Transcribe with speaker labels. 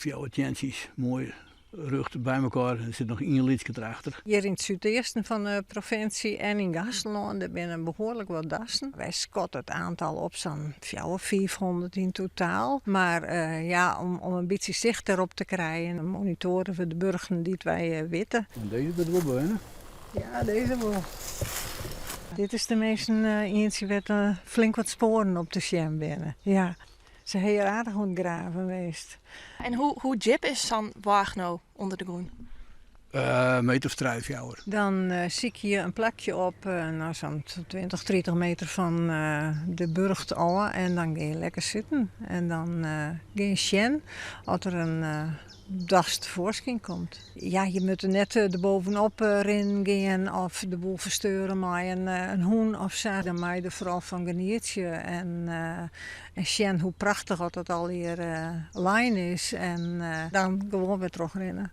Speaker 1: Fjouwer teantsjes, moai rjocht by mekoar. Der sit noch ien lytske derachter.
Speaker 2: Hjir yn it súdeasten fan de provinsje en yn Gaasterlân der binne behoarlik wat dassen. Wy skatte it oantal op sa'n fjouwer, 500 yn totaal. Mar ja, om in bytsje sicht derop te krijen, monitoare we de burchten dy't wy witte.
Speaker 1: En dizze wurdt wol beune.
Speaker 2: Ja, dizze wol. Dit is teminsten ientsje wêr't flink wat spoaren op te sjen binne. Ja, se ha hjir aardich oan it graven west.
Speaker 3: En hoe djip is sa'n boarch no ûnder de grûn?
Speaker 1: Meter of trije, fjouwer.
Speaker 2: Dan sykje je in plakje op, no, sa'n 20, 30 meter fan de burcht ôf en dan gean je lekker sitten. En dan gean je sjen oft der in das tefoarskyn komt. Ja, je moatte net der bovenop rinnen gean of de boel fersteure mei in hûn of sa. Dan meie je der foaral fan genietsje en sjen hoe prachtich oft dat allegear lein is. En dan gewoan wer trochrinne.